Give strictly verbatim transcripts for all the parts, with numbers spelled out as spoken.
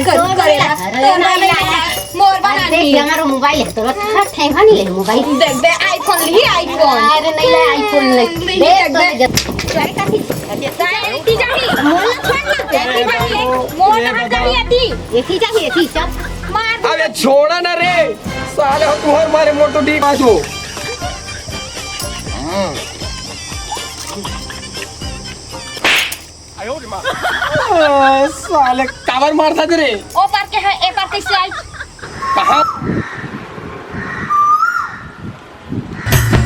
करू करेला, अरे, तो नहीं नहीं लाया। मोर बना अरे, दी। देख, हमारो मोबाइल है, तो रख, ठेंगा नहीं ले मोबाइल। देख बे, iPhone ली, iPhone। अरे, नहीं ले, iPhone ले। देख, देख, तो देख। जब अरे, काकी, अरे, काकी। मोर ला छोड़ ना। एथी जाही, एथी। एथी जाही, एथी, चल। मार दे। अबे, छोड़ा ना रे। साले हो, तुहर मारे मोर तो डी पास हो। आ, साले काबर मारथस रे? ओ पार के है, ए पार कैसे आई? कहाँ?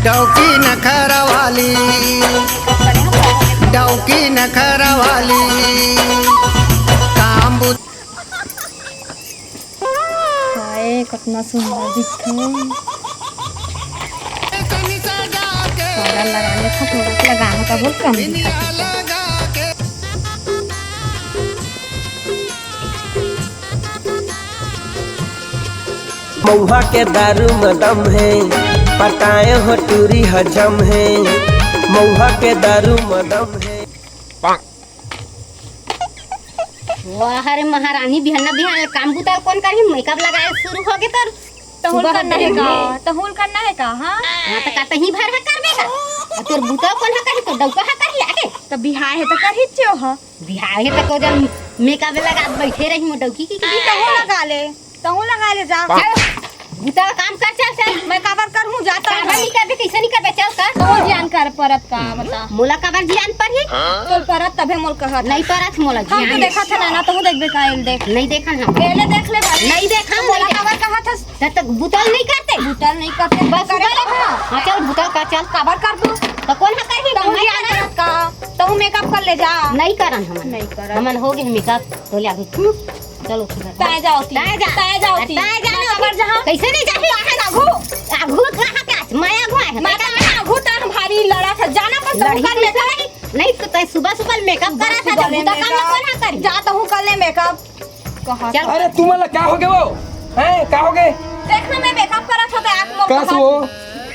डौकी नखरा वाली, डौकी नखरा वाली, काम बु- हाय, कतना सुंदर दिखथे। पाउडर लगा लेथव, थोड़ा सा लगा हो, तब बहुत कम दिखथे। मउहा के दारू म दम हे, पटाए हो टूरी हजम हे। मउहा के दारू म दम हे। वाह रे महारानी, बिहन्ना बिहान काम बुता कोन करही? मेकअप लगाए शुरू होगे तोर। तहुल सुबह करना हे होते का? तहुल करना हे का? हाँ? हाँ, त का तहीं भर ह करबे का? अउ तोर बुता कोन ह करही? तोर डौका ह करही आके? त बिहाय हे त करही च्यो ह। बिहाय हे त को जन मेकअप लगा बैठे रही मो डौकी की, की तहूँ लगा ले। तहूँ लगा ले जा। चल, बुता काम कर, चल, चल। मैं काबर करहूँ, जा तहूँ। काबर नहीं करबे, कैसे नहीं करबे, चल कर। तहूँ जियान कर परत का, बता। मोला काबर जियान परही? तोल परत तभे मोल कहत। नहीं परत मोला हम तो जियान। देखत हन ना, तहूँ देखबे का, एल देख। नहीं देखन हम। एले देख ले भाई। नहीं देखन, मोला नहीं काबर कहत हस? तब तक बुतल नहीं करते। बुतल नहीं करते, बस करे उधर। हाँ, चल, बुतल का चल। काबर कर तू? तो कोन ह करही? तहूँ नहीं जियान करत। करत का? तहूँ मेकअप कर ले जा। नहीं करन हमन। नहीं करन। हमन हो गे मेकअप, तो ले अभी तू। चलो, ठीक है। ताय जाओ ती। ताय जा। ताय जाओ ती। ताय जा मैं ना, काबर जहाँ। कैसे नहीं जाही? काहे ना घू? आघू कहाँ का? मैं आघू आए हैं। मैं तो आघू ता भारी लड़ा था। जाना पर लड़ही तुम कर ले। नहीं। नहीं तो तय सुबह सुबह मेकअप करा था, सुबह जब ले बुता काम मेकअप। कौन करी? जा तहूँ कर ले मेकअप। कहा चल। अरे तुमन ला का होगे वो? हैं, का होगे? देख ना, मैं मेकअप करा था तो आँख मोर कस कहा वो?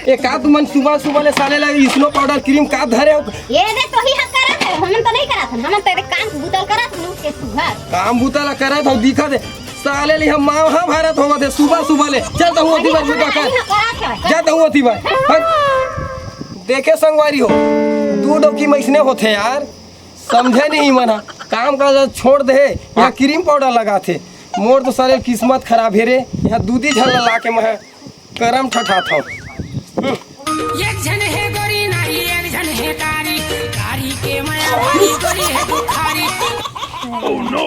ए का तुमन सुबह सुबह ले साले ला स्नो पाउडर क्रीम का धरे हो? ये दे तो ही हक करा था, हमन तो नहीं करा था, हमन तेरे काम बुतल करा था, के सुघर। काम बुतल करा था, दिखा दे। साले ले हम महाभारत होवत हे सुबह सुबह ले। चल तहूँ ओती बर बुता कर। जा तहूँ ओती बर। हट। देखे संगवारी हो, दू डौकी मइसने होथे यार। समझे नहीं मन ह, काम काज छोड़ दे, यहाँ क्रीम पाउडर लगाथे। मोर तो साले किस्मत खराब हे रे, यहाँ दूधी झन ला लाके मैं करम ठठाथव। एक झन हे गोरी नारी, एक झन हे कारी, कारी के मया भारी, गोरी हे दुखारी। Oh no!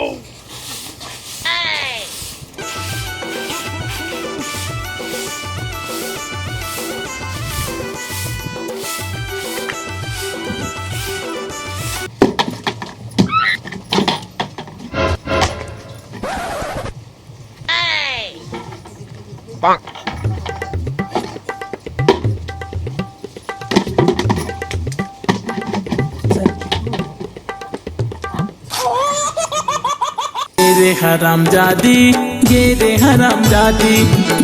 गे रे हरामजादी, गे रे हरामजादी,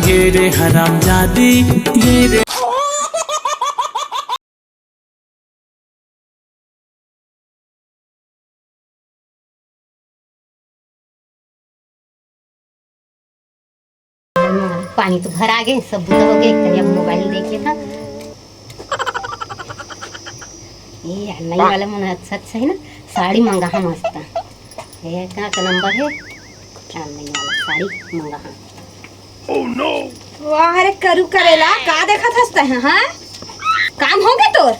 गे रे हरामजादी, गे रे। पानी तो भरा गे, सब बुता हो गे, करिया मोबाइल देखे था। ये यार, नई वाला मन अच्छा, अच्छा है ना, साड़ी मंगा है मस्त। ये कहाँ का नंबर है? हाँ, नई वाला साड़ी मंगा है। वाह रे करू करेला, का देखत हस तैं, हाँ? काम होगे तोर?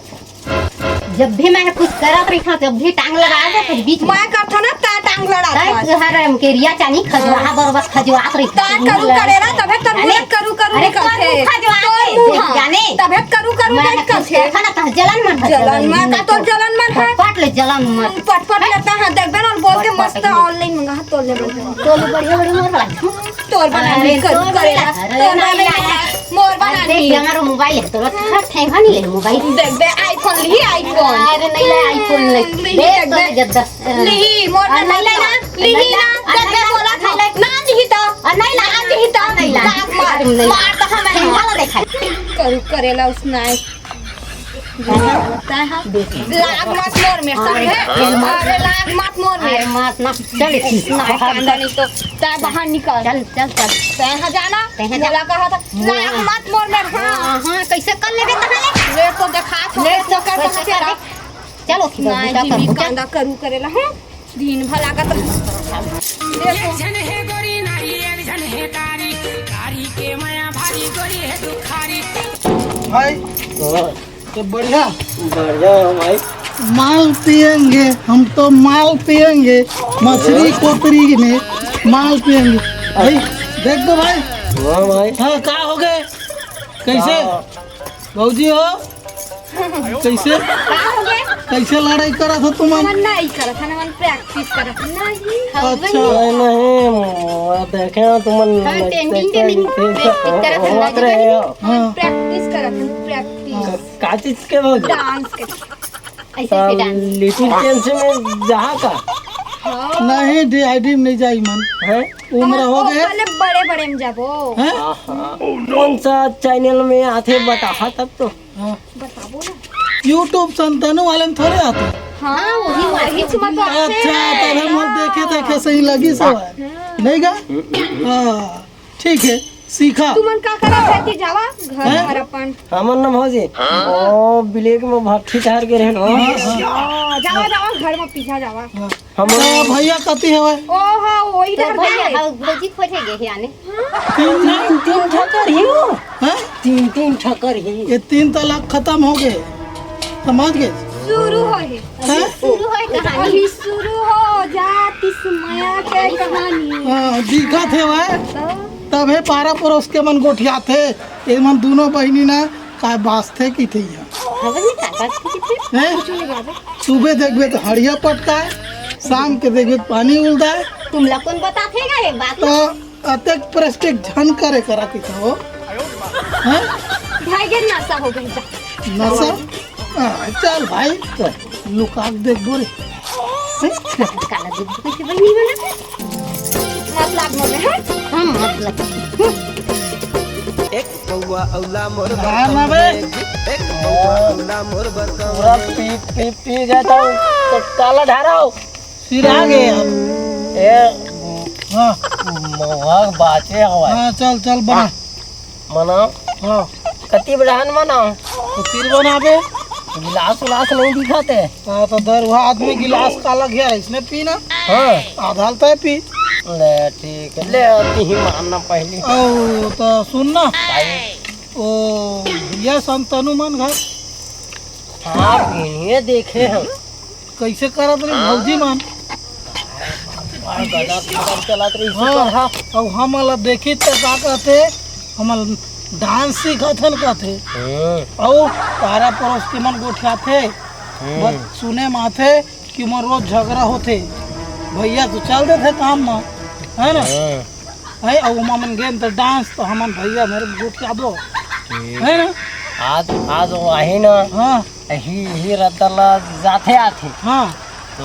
जब भी मैं कुछ करत रहिथंव, तब भी टांग लड़ा दे, कुछ बीच में। मैं करथंव ना, तैं टांग लड़ा तैं दे। हर हमके रिया चानी खजुआ बरोबर खजुआत रहिथे। तैं करू करेला, तबे तोर मुँह करू करू निकलथे। तोर मुँह जाने। तबे करू करू निकलथे। ना तोर जलन मन, जलन मन का तोर जलन मन है। पटपट ले जलन मन। पटपट लेता है, देखबे ना, बोल के मस्त online मंगा, हाँ, तोर ले बढ़िया। तोर ले बढ़िया, बढ़िया मोर वाला। तोर बना अरे, ली, करू तोर करेला। बना, अरे, तोर बना नहीं ली, लाया। मोर बना अरे, ली। देख, हमारो मोबाइल है, तोर रख, ठेंगा नहीं ले मोबाइल। देख बे, iPhone ली, iPhone। अरे, नहीं ले, iPhone ले। ली, देख देख बे। बे, जब दस, अ, ली, मोर अरे, बना नहीं ली। लेना, ली नहीं ना, लेना, देख बे, अरे, बोला नहीं था। लेना। ना ली तो। अरे, नहीं लेना। ना ली तो। अरे, नहीं लेना। बाप मार, अरे, नहीं लेना। मार तो हमें। ठेंगा ला देखा। करू करेला उसने। तैं हा लाग मत मोर में, समझे? अरे, लाग मत मोर में। अरे, मत ना। चल, इतना कांदा नहीं तो तैं बाहर निकल। चल, चल, चल। तैं हा जाना, तैं हा जा। बोला कहा था, लाग मत मोर में। हाँ, हाँ, कैसे कर लेबे तहां ले? ले तो देखा, ले तो कर, कैसे कर। चलो, नहीं, बेटा, जी, कर, कांदा करू करेला, हाँ? दिन भर लागत रह। एक झन हे गोरी नारी, एक झन हे कारी, कारी के माया भारी, गोरी हे दुखारी। भाई, हाँ। तो बढ़िया। बढ़िया हो भाई। माल पियेंगे, हम तो माल पियेंगे, मछली कोतरी में माल पियेंगे। भाई, देख दो भाई। हाँ भाई। हाँ, का हो गए? कैसे? का? भौजी हो? कैसे? का हो गए? कैसे लड़ाई करत हो तुमन? हमन नहीं करत हन, हमन practice करत हन। नहीं। अच्छा। नहीं, नहीं, मैं देखे हो तुमन हाँ, trending, trending, practice करत हन, होत रहे हो। हाँ। Practice करत हन, practice। हाँ। का चीज के भौजी? Dance के। ऐसे, ऐसे dance। Little Chance में जहाँ का? हाँ। नहीं, D I D में नहीं जाई मन। हैं? उमर हो गए? पहले बड़े बड़े में जाबो। हैं? आहा। कौन सा channel में आथे बताहा तब तो। हाँ। बताबो ना। YouTube संतानू वाले में थोड़े आथे। हाँ, वही, वही चुमा तो आथे। अच्छा, तब हम लोग देखे, देखे सही लगी सब। हाँ। नहीं गा? हाँ, ठीक है, सीखा। तुमन का करत है कि जावा घर हैं? पर अपन। हमन न भौजी, ओ, बिलेक में भट्ठी चार के रहन हो। हाँ, हाँ। हाँ, जावा, जावा, घर में पीछा जावा। हाँ। हम तो भैया कति हवय? ओ हाँ, वही तो डर भैया, गए। हाँ, भौजी खोजे गए हे आने। तीन, तीन, तीन ठकर ही हो। हैं? तीन, तीन ठकर ही। ये तीन तलाक खत्म हो गए, समझ गए? शुरू हो गए। हैं? शुरू हो कहानी। अभी शुरू हो जाती सुमया के कहानी। हाँ, दिखत हे वह। तो? तभे पारा परोस के मन गोठियाथे। ये मन दोनों बहिनी ना काय बासथे की थी यहाँ। हवे नहीं का बात की थी? हैं? कुछ नहीं बाबा। सुबह देखबे तो हड़िया पटकाए, शाम के देखबे तो पानी उलदाए। तुमला कौन बताथे गा ये बात? तो अतेक प्रेस्टिक झन करे करा की था वो। हैं? भाई के नशा हो गई जा। नशा? हाँ, चल भाई, चल, लुका के देखबो रे। हैं? काला देखबो कैसे बनी बना? मत लाग मोर में, हैं? हाँ, मत लाग। एक पौवा औला मोर हाँ, बर्तन ना बे। में, एक पौवा औला मोर बर्तन पूरा में। पी, पी, पी गया था, तो काला ढारा हो। सिरा गए अब। ए, हाँ। महुआ बाचे हवाए। हाँ, चल, चल, बना। मना। हाँ। कति बड़हन मना। तो फिर बनाबे। गिलास उलास नहीं दिखाते। हाँ, तो दरुहा आदमी गिलास काला घेर इसने पीना। हाँ। आधा ल तय पी। ले, ठीक है। ले, आती ही मानना पहली। ओ, तो सुन ना। भाई। ओ, भैया संतनु मन घर। हाँ, इन्हें देखे हम। कैसे करत रही भौजी मन? भाई, गदर फदर चलत रही हाँ, हाँ। अब हम वाला देखी त का कहते, हम डांस सीखत हन कहते। हम्म। अउ पारा परोस के मन गोठियाथे, हम्म। बस सुने माथे कि मोर रोज झगड़ा होथे। भैया तो चल देथे काम म, है ना? हाँ। है, अउ ओमा मन गेन त डांस तो हमन भैया मेरे गोठियाबो, ठीक। है ना? आज, आज वो आही ना। हाँ। ही, ही रद्दा ला जाथे आथे। हाँ। तो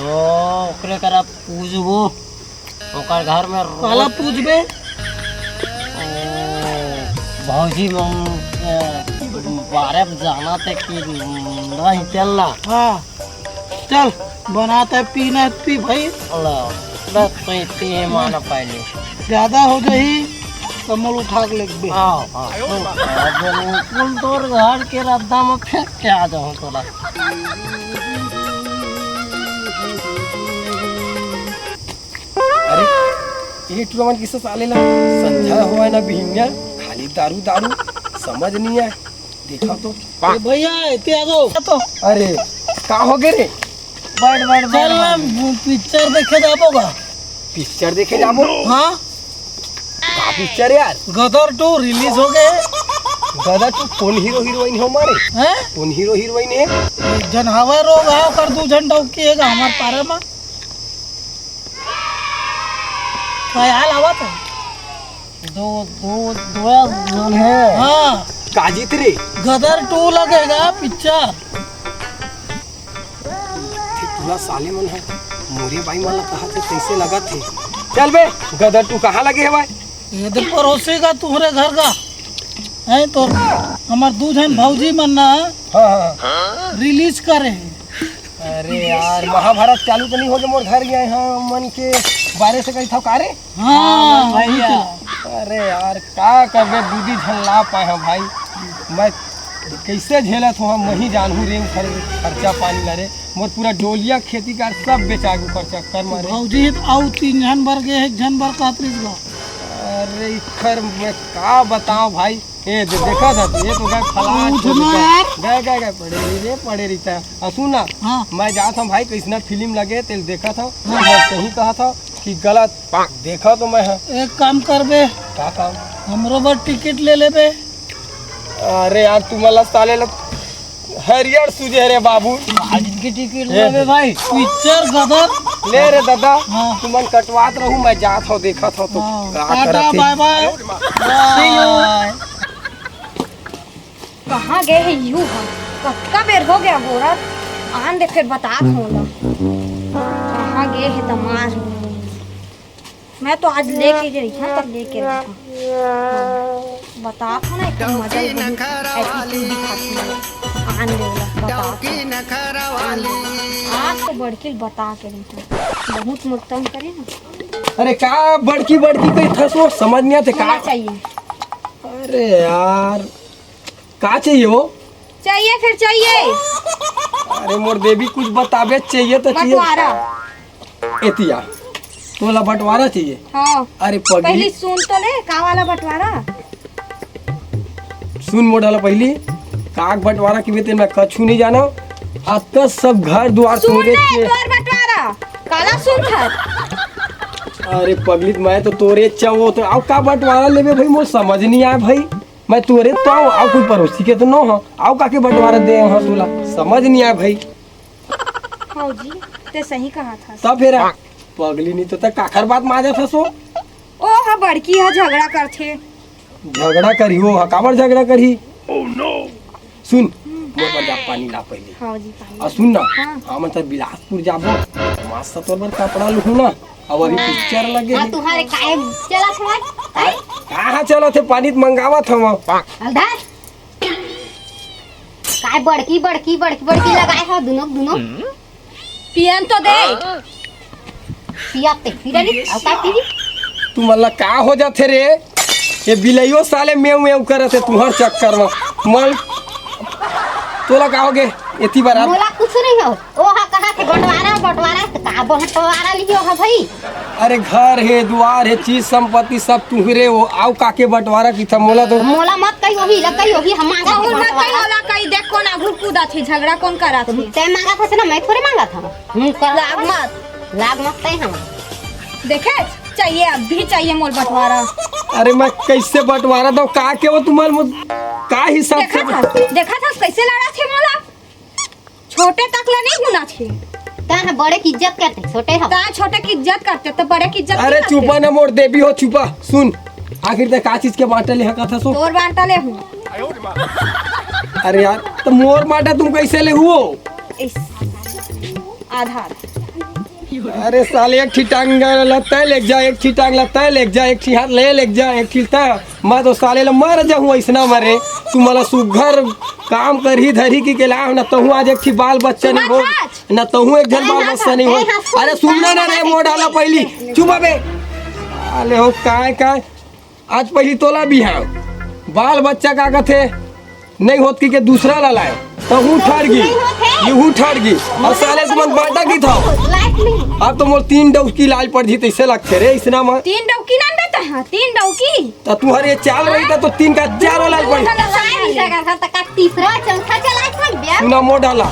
ओकरे करा पूजबो, ओकर घर में रोज काला पूजबे? ओ, भौजी मन, ए, बारे में जाना ते कि नहीं तेल ला। हाँ। चल, बनाते पीना पी भाई। ला, बस तो इतनी ही माना पहले। ज्यादा हो जाही, तो मोल उठा के लेके बे। हाँ, हाँ। बिल्कुल तोर घर के रद्दा में फेंक के आ जाऊँ तोला। अरे, ये टुरा मन किसे साले ला संझा होवय ना बिहिनिया, खाली दारू, दारू, समझ नहीं आए। देखा तो। ए भैया, एती आ जाओ। तो। अरे, का हो गए रे? बैठ, बैठ, बैठ, चल ना, बैठ। पिक्चर देखे जाबो का? पिक्चर देखे जाबो? हाँ। का पिक्चर यार? गदर टू रिलीज हो गए। गदर टू कौन हीरो हीरोइन हो मारे? हैं? कौन हीरो हीरोइन है? एक जन हवा रोग है, ओकर दू झन डौकी है हमार पारा में। ख्याल आवत है? दो, दो, दो जन है। हाँ। का जीत रे? गदर टू लगेगा पिक्चर। ते पूरा साले मन है। मोरे बाई मन ला कहा थे, कैसे लगा थे? चल बे, गदर टू कहाँ लगे है भाई? ये तो पड़ोसी का, तुम्हारे घर का। है तो हमार दू झन भौजी मन ना हाँ, हाँ। रिलीज करे हे। अरे यार, महाभारत चालू तो नहीं हो गया मोर घर गए हैं मन के बारे से कही था का रे? हाँ, हाँ, भैया। अरे यार, का करबे, दीदी झन ला पाए हैं भाई। मैं कैसे झेलत हूँ, मैं ही जानहूँ रे, उखर खर्चा पानी ला रे। मोर पूरा डोलिया खेती कार सब बेचा गे उखर चक्कर में रे। भौजी तो अउ तीन झन बर गए, एक झन बर कहत रहिस गा। अरे इखर मैं का बताओं भाई, ए दे, देखा था तू, ये तो गए फलाना उठ छोड़ ना के। यार। गए, गए, गए, पड़े रही रे, पड़े रही था। आ, सुन ना, हाँ। मैं जात हूँ भाई, कैसना फिल्म लगे, तेल देखा था, हाँ। मैं सही कहा था कि गलत देखा तो मैं है। एक काम करबे, का काम? हमरो बर टिकट ले लेबे। अरे यार, तू मला साले लग हरियर सूझे रे बाबू। आज इनकी टिकट ए। लेबे भाई। पिक्चर गदर। ले रे दादा, हाँ। तुमन कटवात रहू, मैं जात हूँ, देखत हूँ तो हाँ, का टाटा, करत हे। बाय बाय। See you। बाय। कहाँ गए हे यू हम? कतका बेर हो गया गोरत, आन दे फिर बतात हूँ ला। कहाँ गए हे दमार? मैं तो आज लेके रही हूँ, तो लेके रही हूँ। हाँ, बतात हूँ ना, एकदम मजा ही बहुत attitude दिखाती है। आन दे ला, बतात हूँ। आज तो बड़की ल बता के रही हूँ, बहुत मोर तंग करे ना। अरे का बड़की बड़की कही था सो, समझ नहीं आते का? होना चाहिए। अरे यार, का चाहिए वो? चाहिए, फिर चाहिए। अरे मोर देवी, कुछ बताबे, चाहिए तो चाहिए। बंटवारा। एतिया, तोला बंटवारा चाहिए? हाँ। अरे पगली। पहली सुन तो ले, का वाला बंटवारा? सुन मोर ढाला पहली, का बंटवारा की बेते मैं कछु नहीं जाना। अतका सब घर दुआर सुन तोरे ले, के तोर बंटवारा। काला सुन था। अरे पगली, मैं तो तोरे चाहो तो, अब का बंटवारा लेबे भाई, मोर समझ नहीं आए भाई। मैं तोरे तो आऊँ, आऊ कोई पड़ोसी के तो नो हो, आऊ काके बंटवारा दे हो तोला, समझ नहीं आए भाई। भौजी, ते सही कहा था। तब फिर पगली नहीं तो ते काखर बात माजा था सो। ओ हा बड़की हा झगड़ा करथे। झगड़ा करी हो, हा काबर झगड़ा करी? सुन, मोर बर जा पानी ला पहले। हाँ जी, पानी। और सुन ना, हाँ। हम तो बिलासपुर जाबो, मस्त तोर बर कपड़ा लुहू ना। अब अभी पिक्चर लगे हाँ, हे। तुम्हारे काय चलत हवय? काय? कहाँ चलत हे? पानी त मंगावत हवं। अलधर। काय बड़की, बड़की, बड़की, बड़की लगाए हो दुनो, दुनो? पियन तो दे। पिया ते, फिर अरे, अब का पीबी? तुमन ला का हो जाथे रे? ये बिलइयो साले मेव मेव करत हे तुहर चक्कर म। मल, तोला का होगे? एती बार आ। मोला कुछ नहीं हो। ओ हा कहा थे बंटवारा, बंटवारा, त का बंटवारा लियो हा भाई? अरे घर हे, दुआर हे, चीज संपत्ति सब तुहरे हो, आऊ काके बंटवारा की था मोला तो। मोला मत कही वही, लग कही वही हम मांगा थे कहूँ मत कही बंटवारा। मोला कही, देख कोन आघू कूदा थे, झगड़ा कोन करा थे? तै मांगा था से ना, मैं थोड़े मांगा था। हूँ कर लाग मत। लाग मत तै हम। देखे, चाहिए, अब भी चाहिए मोल बंटवारा। अरे मैं कैसे बंटवारा दो, का के वो तुम्हारे मो-, का हिसाब से? देखा था, देखा था कैसे लड़ा थे मोला? छोटे तक ला नहीं गुना थे। ता हम बड़े की इज्जत करते, छोटे हो। ता छोटे की इज्जत करते, तो बड़े की इज्जत अरे नहीं करते। चुपा ना मोर देवी हो, चुपा। सुन, आखिर ते का चीज के बांटा ले हका था सो? तोर बांटा ले हूँ। अरे यार, तो मोर बांटा तुम कैसे ले हुओ? इस आधा आधा। अरे साले, एक ठी टांग ला तै लेके जा, एक ठी टांग ला तै लेके जा, एक ठी हाथ ले लेके जा, एक ठी तै। मैं तो साले ला मर जाहूँ ऐसना मरे। तू मला सुघर काम करही धरही की के लाव ना, तहूँ आज एक ठी बाल बच्चा नहीं हो, ना तहूँ एक झन बाल बच्चा नहीं हो। अरे सुन ना रे, मोर ढाला पहली चुप अबे। अले हो काय काय, आज पहली तोला बिहाव, बाल बच्चा का कथे, नहीं होत की के दूसरा ला लाए, तहूँ ठड़ गी, नहीं होत है। यूहू ठड़ गी, और साले तुमन बांटा की था। लाइट नहीं। अब तो मोर तीन डौकी लाल पड़ जी, तैसे लगथे रे, इसना में। तीन डौकी ना बेटा, हाँ, तीन डौकी। त तुहर ये चाल रही था, तो तीन का चारों लाल पड़ी। सारे नहीं लगा था, तका तीसरा, चौथा चला था, ब्याह। सुना मोर ढाला,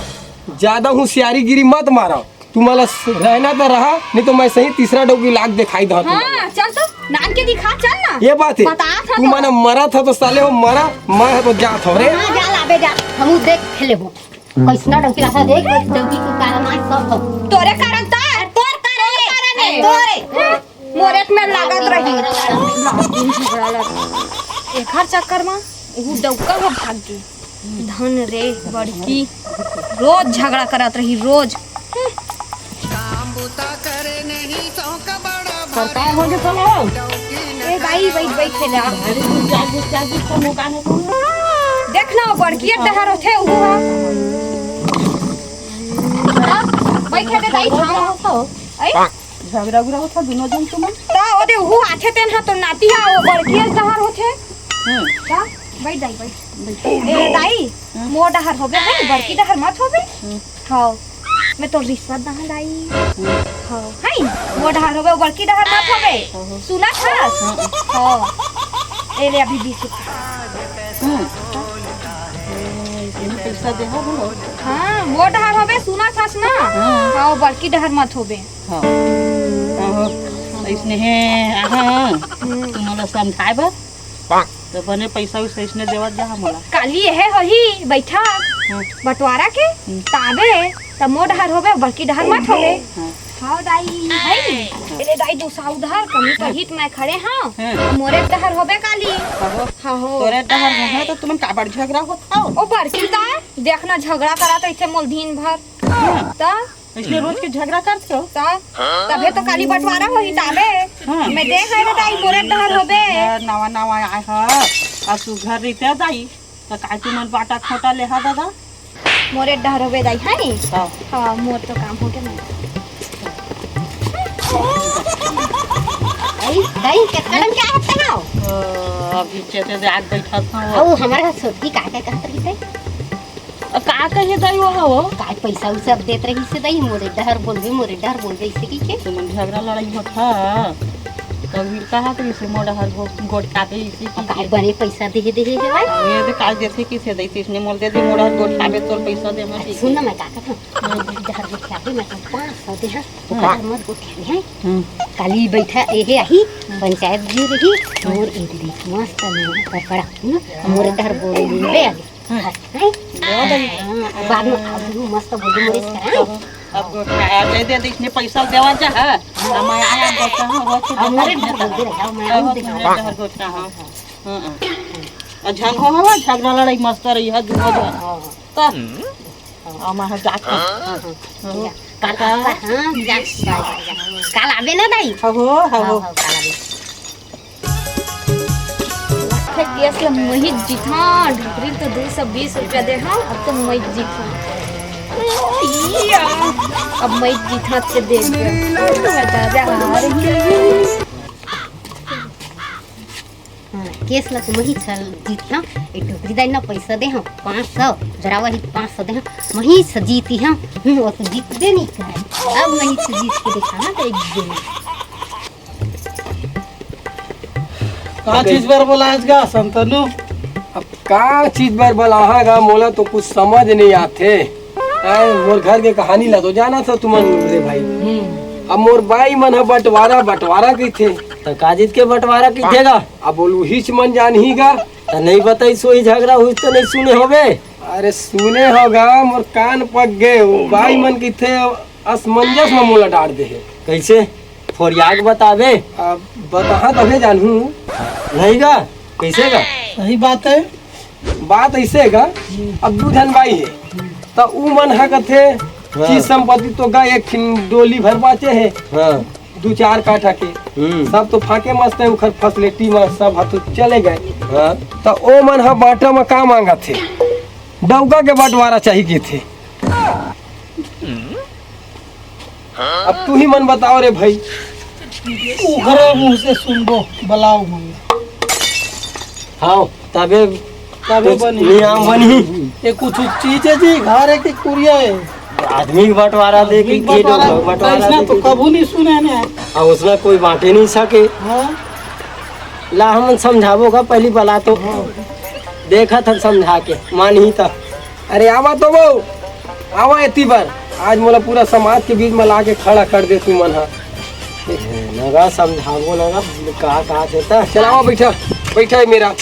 ज्यादा होशियारीगिरी मत मारा। तुम्हाला स-, रहना तो रहा, नहीं तो मैं सही तीसरा डौकी लाग दिखाई दा तुम्हाला। हाँ, चल तो, नान के दिखा, चल ना। ये बात है, बता था तुम तो। माने मरा था तो साले हो मरा, मैं है तो जात हो रे। हाँ, जा लाबे जा, हमू देख खेले हो। कैसना डौकी लाता देख, डौकी के कारण आज सब हो। तोरे कारण तो, तोर कारण, तोर कारण है। तोरे। मोरे में लागत रही। एकर चक्कर में ऊ डौका हो भाग गई। धन रे बड़की, रोज झगड़ा करत रही, रोज। काम बुता करे नहीं शौक बड़ा सरकार हो गए तो ना। ए भाई, भाई, भाई, खेला। अरे तू जागू, जागू, तो मौका नहीं तो। देख ना, बड़की डहर होथे, उहू ह। हाँ, बइठे दे दाई, हाँ। ऐ? झगड़ा उगड़ा होता दुनों झन तुमन? त ओदे उहू आथे तेन ह, तो नाती ह, वो बड़की डहर होथे। हम्म। त बइठ दाई, बइठ। ए दाई, हम्म। मोर डहर होबे, है, बड़की डहर मत होबे। हम्म। हाँ, मैं तो रिश्वत दहा दाई। हम्म। हाँ, है, मोर डहर होबे, वो बड़की डहर मत होबे। हम्म। सुनत हस? हम्म। हाँ। ए ले अभी बीस रुपया। हम्म। ए, तेन पैसा दे हो बोलो। हाँ, मोर डहर होबे, सुनत हस ना? हम्म। हाँ, वो बड़की डहर मत होबे। हाँ। आहो, अइसने हे, आहा, हम्म। तुमन ला समझाए बर। त बने पइसा उइसा अइसने देवत जा मोला। काली एहे होही बइठा हम्म। बंटवारा के, हम्म। ताबे त मोर डहर होबे, बड़की डहर मत होबे। हाँ। हाँ दाई, है। एले दाई दू सौ उधार कमी हाँ। कहित मैं खड़े हाँ। हाँ। मोरे डहर होबे काली। हाँ हो। हाँ हो। तोरे डहर होबे त तुमन काबर झगड़ा होत हव? ओ बड़की दाई, देख ना झगड़ा करत रहिथे मोल दिन भर। हाँ। त इसलिए रोज के झगड़ा करत हो? त तभे तो काली बंटवारा होही ताबे। हाँ। मैं दे है रे दाई, मोरे डहर होबे। घर नवा नवा आए ह, आ सुघर रहिते दाई, त काय तुमन बांटा खोटा ले हा दादा? मोरे डहर होबे दाई, है नी? हाँ। हाँ, मोर तो काम हो गया ना। दाई, दाई, कितना टाइम क्या हफ्ता ना हो? अ, अभी चेते दे आग बैठा था वो। अउ हमारे साथ सोती का क्या कहत रही थे? अ, का कहे दाई वो हो? काय पैसा उसा देत रहिस हे दाई, मोरे डहर बोलबे, मोरे डहर बोलबे, अइसे कहिके। तुमन झगड़ा लड़ाई होत हा, त वीर कहा करिस हे मोर डहर गो-, गोठियाबे, अइसे कहिके। काय बने पैसा देहे, देहे हे भाई? ये दे काय देथे कहिस हे दाई, इसने मोल दे दे, मोर डहर गोठियाबे, तोर पैसा दे, मैं सुन ना, मैं का कहत हूँ, हाँ। डहर गोठियाबे, मैं तो पाँच सौ देहा, हाँ। डहर मत गोठियाबे, हैं? हम्म। काली बैठा, एहे आही, हम्म। पंचायत जी रही, हम्म। मोर एक दिन मस्त में कपड़ा, हम्म? मोरे डहर बोले ले आगे। हाँ। हैं? हाँ, बाद में अब मस्त बोलबे मोरे से, हैं? अब गोठिया दे दे, इसने पैसा देवा जा, हाँ? हम आया, हम गोठिया, हम रोज के अब मोरे गोठिया। बोलबे रे, अब मैं अब रोज दे। के गोठिया, हाँ। हाँ, हाँ। और झन हो हवा, झगड़ा लड़ाई मस्त रही है, दुनो झन। हाँ, हाँ। तो, अब मैं जात हूँ। हाँ, हाँ। हाँ। ठीक है। काल, काल, हाँ, जा, जा, जा, जा। काल आबे ना दाई? हाँ, हो, हाँ, हाँ, हो। हाँ, काल आबे। फेर गैस ल मही जीथा, ढोकरी ल तो दू सौ बीस रुपया दे हंव, अब तो मही जीथा। अब मही जीथा के दे दे। दादा आ रही है। हाँ, गैस ल तो मही जीथा, ए ढोकरी दाई न पैसा दे हंव, पाँच सौ, जरावा ही पाँच सौ दे हंव, मही जीती हंव, हम्म, वो तो जीतबे नहीं करे। अब मही जीत के देखा ना, तो एक दिन। का चीज बर बोलायस गा, संतनु? अब का चीज बर बोलाहा गा, मोला तो कुछ समझ नहीं आथे। ऐ, मोर घर के कहानी ला तो जानत हव तुमन रे भाई। हम्म। अब मोर बाई मन ह बंटवारा, बंटवारा कहिथे। त का चीज के बंटवारा कहिथे गा? अब बोल, उहीच मन जानही गा। त नहीं बताइस, वही झगड़ा हुई त नहीं सुने होबे। अरे सुने हो गा, मोर कान पक गे। वो बाई मन कहिथे, असमंजस में मोला डार दे हे। कइसे? फोरिया के बताबे। अब बताहा तभे जानहूँ। नहीं गा, कइसे गा? सही बात है। बात अइसे हे गा, अब दू झन बाई हे, त ऊ मन ह कथे, हाँ। चीज संपत्ति तो गा एक ठिन डोली भर बाचे हे, हाँ। दू चार काठा के, हम्म। सब तो फाके मस्त हे, उखर फैसिलिटी म सब ह तो चले गए। हाँ। त ओ मन ह बांटा म का मांगत हे? डउका के बंटवारा चाही कहिथे। अब तुही मन बताव रे भाई। उखरे मुंह से सुनबो, बलाव मन। हाँ, तभे तभे कुछ बनी। नियम बनी। ये कुछ चीज हे जी, घर हे कि कुरिया हे? आदमी के बंटवारा दे के, आदमी के बंटवारा, बंटवारा अइसना दे तो के। कभू नहीं सुने ने। अउ ओसना कोई बांटे नहीं सके। हाँ। ला हमन समझाबो गा पहिली बला तो। हाँ। देखत हन समझा के, मानही त। अरे आवा तो वो, आवा एती बर। आज मोला पूरा समाज के बीच म ला के खड़ा कर दे तुमन ह। नगा समझाबो नगा, का, का देता। चल आवा, बैठा, बैठा हे मेरा।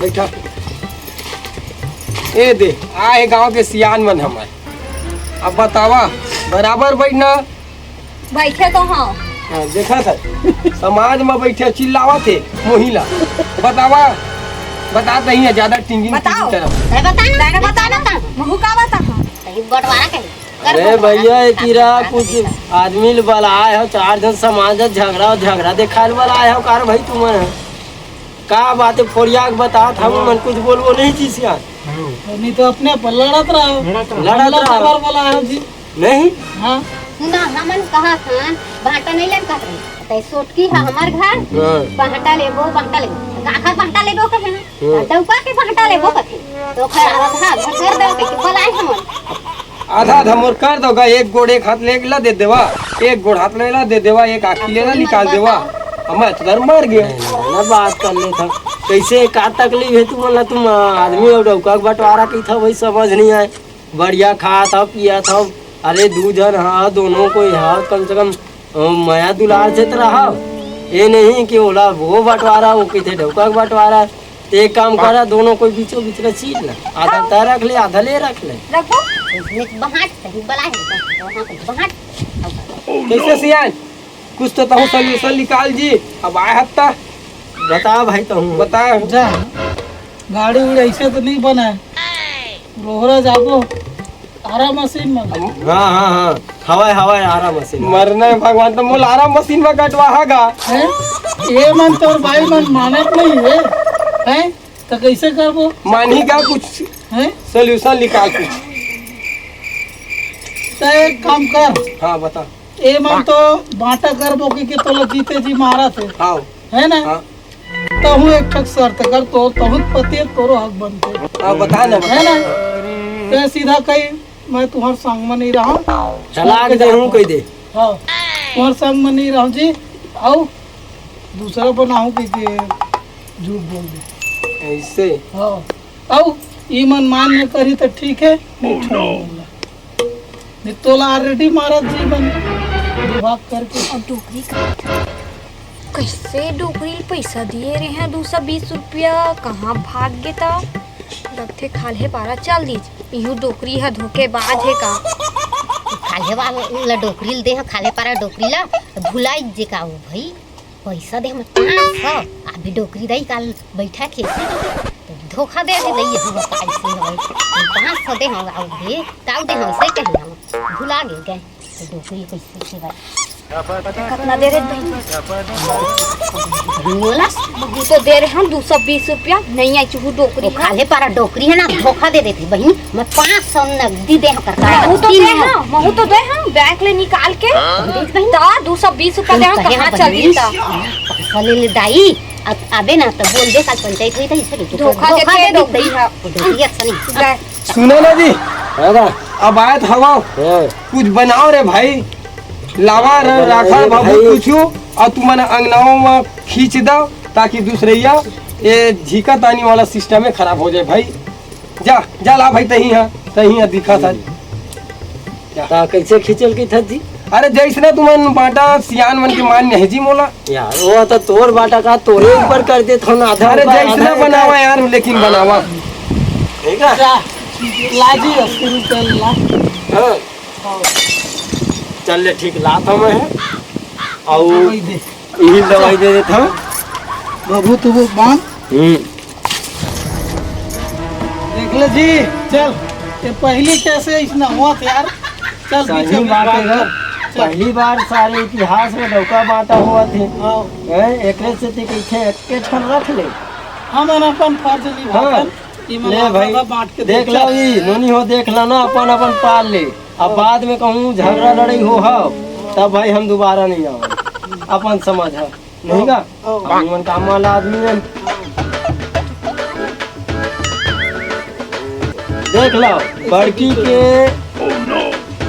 बैठा। ए दे, आए गांव के सियान मन हमर। अब बतावा, बराबर बैठना। बैठे तो हंव। हाँ, देखा था, समाज में बैठे चिल्लावत हे, मोहिला। बतावा, बता दही है, ज्यादा टिंगिंग बताओ। की तरफ। अरे बता, बता, बता, बता, महू का बता, हाँ। कहीं बंटवारा कहीं। अरे भैया, ये किरा कुछ आदमी ल बलाए हो, चार झन समाज ल झगड़ा, झगड़ा देखाए ल बलाए हो, कार भाई तुमन ह? का बात हे, फोड़िया के बतात, हम मन कुछ बोलबो नहीं जी सियान। नहीं तो अपने पर लड़त रहो। लड़त हमला रहो। काबर बोला है जी? नहीं। हाँ। सुना, हमन कहा खान भांटा नहीं लेन कहत रहे। तै सोटकी है हमार घर, हाँ। भांटा लेबो, भांटा लेबो। काखर भांटा लेबो कहे ना? हाँ। डौका के भांटा लेबो कथे। तो ओखर आधा घर कर दो, कहे बलाए हमन। आधा आधा मोर कर दो गा, एक गोड़ एक हाथ ले ला दे देवा, एक गोड़ हाथ ले ला दे देवा, एक आँखी ले ला निकाल देवा। हम तो डर मर गए। ना बात कर ले था। कैसे का तकलीफ है तुमन ला, तुम आदमी और डौका के बंटवारा की था, वही समझ नहीं आए। बढ़िया खात हव, पियत हव। अरे दू झन ह, दोनों कोई ह, कम से कम, अ, मया दुलार से त रहव। ये नहीं कि ओला वो बंटवारा, वो कहिथे डौका के बंटवारा। ते एक काम करा, दोनों कोई बीचों बीच में चीर ला। आधा तै रख ले, आधा ले रख ले। रखो। इसमें बहाट सही बला है, वहाँ पे बहाट। कैसे सियान? कुछ तो तहूँ solution निकाल जी। अब आए हत्ता। बता भाई तहूँ। बता। जा, गाड़ी उड़ी ऐसे तो नहीं बना है। रोहरा जाबो, आरा मशीन में। हाँ, हाँ, हाँ। हवाई, हवाई, आरा मशीन। मरना है भगवान, तो मोला आरा मशीन में कटवा गा। हैं? ये मन तोर भाई मन मानत नहीं है, हैं? तो कैसे करबो? मानी का कुछ हैं? Solution निकाल कुछ। तो एक काम कर। हाँ, बता। ए मन तो बांटा करबो कि, कि तोला जीते जी मारत हे। हाँ। है ना? हाँ। तहूँ एक ठक शर्त कर, तो तहूँ पति तोरो हक बनते। हाँ, बता ना, बता। है ना? ते सीधा कही, मैं तुम्हार संग में नहीं रहा। चला के दे, हूँ कही दे। हाँ, तुम्हार संग में नहीं रहा जी। आओ, दूसरा बनाऊँ कि, कि झूठ बोल दे। ऐसे? हाँ। अउ ई मन मान्य करही त ठीक हे, नहीं छोड़ दूंगा। नहीं तोला already मारत जी मन विभाग करके। अब डोकरी का, कैसे डोकरी ल पैसा दिए रहे दू सौ बीस रुपया, कहाँ भाग गे त? लगथे खाल्हे पारा चल दीच। इहू डोकरी ह धोखेबाज हे का? खाल्हे वाला डोकरी ल दे ह, खाल्हे पारा डोकरी ला भुलाई जे का हो भाई। पैसा दे हमर पाँच सौ, अभी डोकरी दाई काल बैठा के तो धोखा दे दे दाई, हम पाँच सौ हवे, पाँच सौ दे हम, आउ दे, ताऊ दे हम, से कही हम भुला गए गए। तो डोकरी कैसे से भाई? कितना दे रहे दाई? बोला, वो तो दे रहे हम दो सौ बीस रुपया, नहीं आई चुहू डोकरी वो है। खाल्हे पारा डोकरी है ना, धोखा दे देती बहन। मैं पाँच सौ नगदी दे हँव करता। महू तो दे हँव, महू तो दे हँव, बैंक ले निकाल के। देख बहिनी। त दू सौ बीस रुपया दे हँव, कहाँ चल दिही त? पाँच सौ ले ले दाई, अब आबे ना त बोल दे, काल पंचायत होई त इसे धोखा दे दे, दे दे। डोकरी ह। डोकरी अच्छा नहीं। सुनो ना जी, हाँ। अब आए त हवा, हाँ। कुछ बनाओ रे भाई, लावा रे, बनाओ राखा रे बाबू भाई। कुछ, अउ तुमन अंगनावा में खींच दो, ताकि दूसरैया ये झीका तानी वाला system ही खराब हो जाए भाई। जा, जा ला भाई, तही हा, तही हा दिखा था। जा। ता कैसे खींचल की था जी? अरे जैसने तुमन बांटा सियान मन के मान नहीं जी मोला। यार, वो तो तोर बांटा का तोरे ऊपर कर दे था ना, आधा अरे ऊपर, जैसने आधा बनावा ऊपर। यार, लेकिन बनावा। ठीक है? जा, लाजी अस्सी रुपया ला। हाँ। चल ले, ठीक लात हँव मैं। अउ दवाई दे। यही दवाई दे देत हँव। बाबू, तू वो बांध। हम्म। देख ले जी, चल, ये पहली case हे इसना हुआ था यार। चल, सही बीच में बात बात हे ना। कर। चल। पहली बार सारे इतिहास में डौका बांटा हुआ थे। हाँ। हैं, एकरे से ते कइसे एक ठन रख ले। हमन अपन फर्ज निभाथन। हाँ। ई मन ले आधा भाई, आधा बांट के देख देख लो, ले। ई नोनी हो, देख लो ना, अपन, अपन पाल ले। अब बाद में कहूँ झगड़ा लड़ाई हो हव, तब भाई हम दोबारा नहीं आवा। अपन समझ ह, नहीं का? हाँ। हम मन काम वाला आदमी हैं। देख लो, बड़की के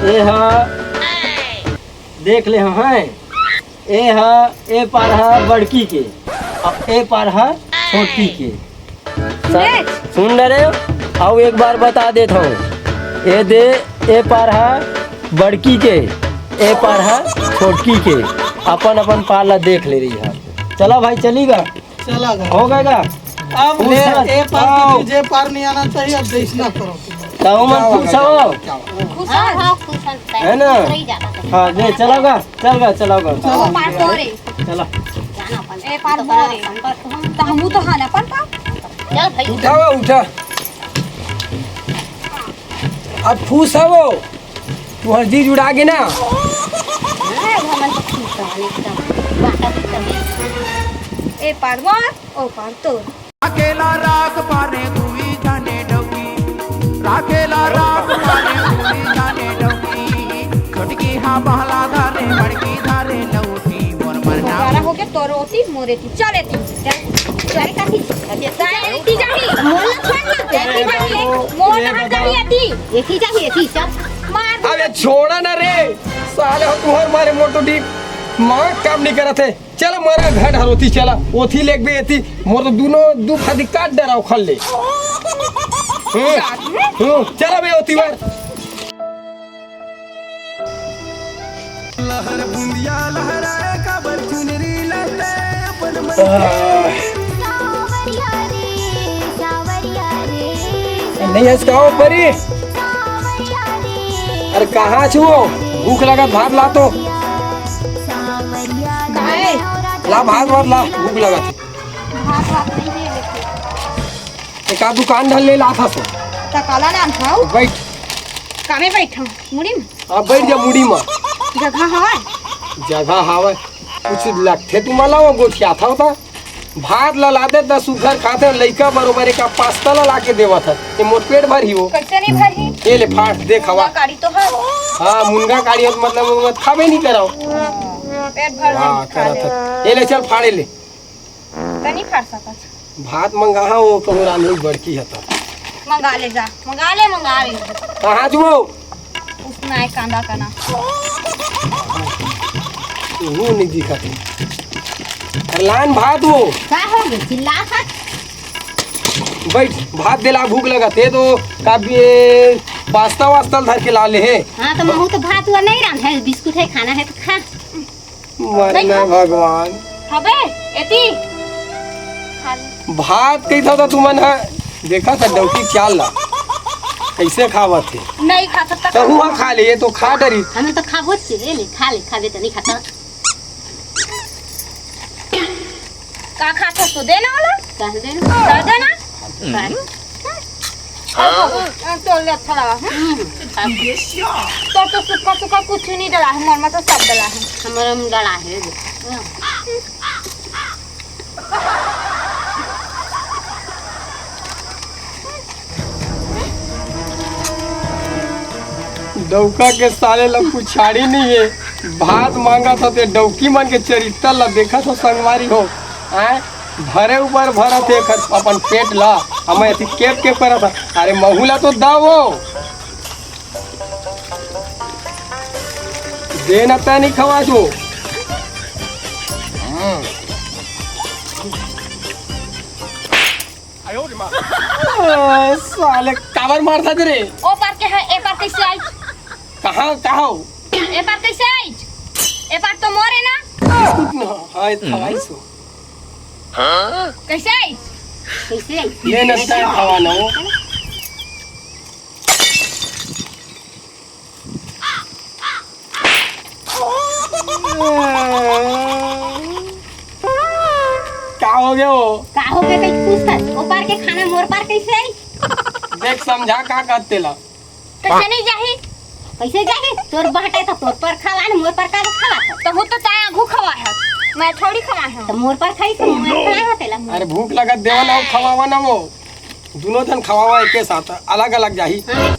ए हा, देख ले, हाँ, हैं। ए ह, ए पार ह बड़की के, अउ ए पार ह छोटकी के। सुने? सुन डरे हो? अउ एक बार बता देत हँव, ए दे, ए पार ह बड़की के, ए पार ह छोटकी के। अपन अपन पार ला देख ले रही है। चला भाई, चली गा। चला गा। हो गए गा? अब खुश ले, है? ए पार आओ। की जे पार नहीं आना चाहिए, अब जैसना करो। ताऊ मन खुश हो? खुश हाँ, हो? हाँ, खुश है। है ना? रही जाता है। हाँ, ले, चला गा। चल गा, चला गा। चलो, पार तोरे। चला। जाना अपन। ए, पार तो मोरे। अपन पर हम तो हमू तो हाना अपन पार। चल भाई। उठा गा, उठा। अब खुश हो? तुहर जीज उड़ा गे ना? हाँ, हमन तो खुश हन एकदम। बाटा भी तभी। ए पार मोर, ओ पार तोर। राखेला राख पारे दुई झने डौकी, राखेला राख पारे दुई झने डौकी। छोटकी हा बहला धरे, बड़की धरे लौटी, मोर मरना। मोर हो के तोर ओती, मोर एती। चल एती, चल। चल काकी। चल एती जाही। मोर ला छोड़ ना। एती जाही। मोर ना हट जाही एती। एती जाही, एती, चल। मार दे। अबे छोड़ा ना रे, साले हो तुहर मारे मोर तो दिमाग काम नहीं करत हे। चला मारा घर हरोती, चला ओथी लेक बे एती, मोर तो दुनो दू फादी काट डराव खल ले। हम्म, हम्म, चला बे ओती बार। लहर बुंदिया लहराए काबर चुनरी लहराए अपन मन के। नहीं हंस का हो परी? अरे कहाँ छू हो? भूख लगत भात ला तो। काहे? ला भात भात ला, भूख लगत। भात भात नहीं दे लेते। एक आध दुकान ढल ले ला था सो। त काला नाम खाऊ? बैठ। कामे बैठा? मुड़ी में? अब बैठ जा मुड़ी में। जगह हवय? जगह हवय। कुछ लगथे तुम्हारा वो गोठिया था होता। भात ला लाते त सुघर खाते, लइका बरोबर एक पास्ता ला लाके देवत हस। ये मोर पेट भर ही वो। कैसे नहीं भर ही? ये ले फाड़, देख हवा। मुनगा काड़ी तो है। हाँ, मुनगा काड़ी हो तो मतलब वो मत खाबे नहीं कराओ। पेट भर वाह, नहीं खा करत ले। हस। ये ले चल फाड़े ले। त नहीं फाड़ सकत। भात मंगा हा वो कहूँ रानी बड़की है तो। मंगा ले जा, मंगा ले, मंगा ले। कहाँ छू वो? उसना है कांदा कना। वो नहीं दिखत हे। अरे लान भात वो। का हो गए? चिल्ला था। बैठ, भात देला, भूख लगत हे तो का बे-, पास्ता वास्ता धर के ला ले हे। हाँ, तो महू तो भात हुआ नहीं रहा है, बिस्कुट है, खाना है तो खा। मरना नहीं। भगवान। हबे, एती। खा ले। भात कही था तो तुमन हा, देखा था डौकी चाल ला। कैसे खावत हे? नहीं खा सकता। तो हुआ खा ले, ये तो खा डरी। हमें तो खाबो चाहिए, नहीं खा ले, खाबे तो नहीं खाता। का खात हस तो दे ना वाला? कह दे ना। कर दे ना। हम्म। हाँ, तोर ले अच्छा लगा, हाँ? हम्म। तो, तो सुक्खा, सुक्खा कुछ नहीं डला है, मोर में तो सब डला है। हमारे में डला है। डौका के साले ला पुछाड़ी नहीं है, भात मांगा था ते डौकी मन के चरित्र ला देखा था संगवारी हो, आय भरे ऊपर भरा थे एकर अपन पेट ला, हमें ऐसी केप केप करा था, अरे महू ला तो दावो। दे ना तै नहीं खवा जो। आ, साले काबर मारता तेरे? ओ पार के है, ए पार कैसे आई? कहाँ, कहाँ हो? ए पार कैसे आई? ए पार तो मोर है ना? कुछ ना, हाँ, ये खवाई सो। कैसे आई? कैसे आई? ले ना, तै खवा ना वो। का हो गया वो? का हो गया कहीं पूछता? ओ पार के खाना मोर पार कैसे आई? देख समझा का कहते ला। कैसे नहीं जाही? कैसे जाही? तोर बाटे तो तोर पर खवा न, मोर पर का खवा? तो हूँ तो चाहे आगू खवा है, मैं थोड़ी खवा है। तो मोर पर खाई से मोर खवा है तेला। अरे भूख लगत देवा ना, खवावा ना वो। दोनों जन खवावा एके साथ, अलग अलग जाही। हाँ।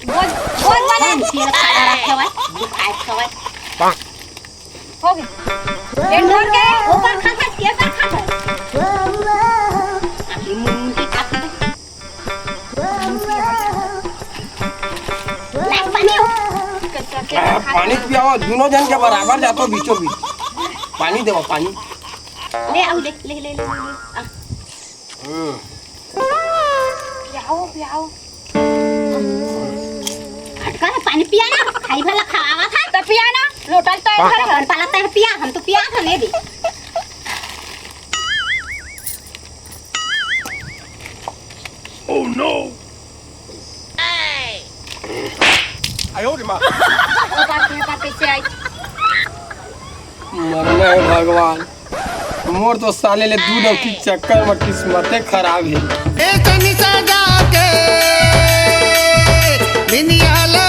बोल, बोल, बोल। हाँ, तेल खा रहा है, भाई। तू खाए, खवाए। हो गया। एक भर के ऊपर खा सकत, के पर खा सकत। अभी मुंह की खा सकत। लाइट पानी हो। आ, पानी पियाओ, दोनों जन के बराबर जातो बीचों बीच। पानी देवा, पानी। ले आओ, ले, ले, ले, ले, ले, ले। आ। हम्म। पियाओ, पियाओ। हटका ना, पानी पिया ना, खाई भला खवावा था। तो पिया ना, लोटल तो एक अपन पाला तय पिया, हम तो पिया था, ले दे। Oh no! आयो रे माँ। ओ बाप रे, बाप कैसे आई? मरना है भगवान। मोर तो साले ले दू डौकी चक्कर में किस्मते खराब है। ए तनी सजा के बिंदिया ला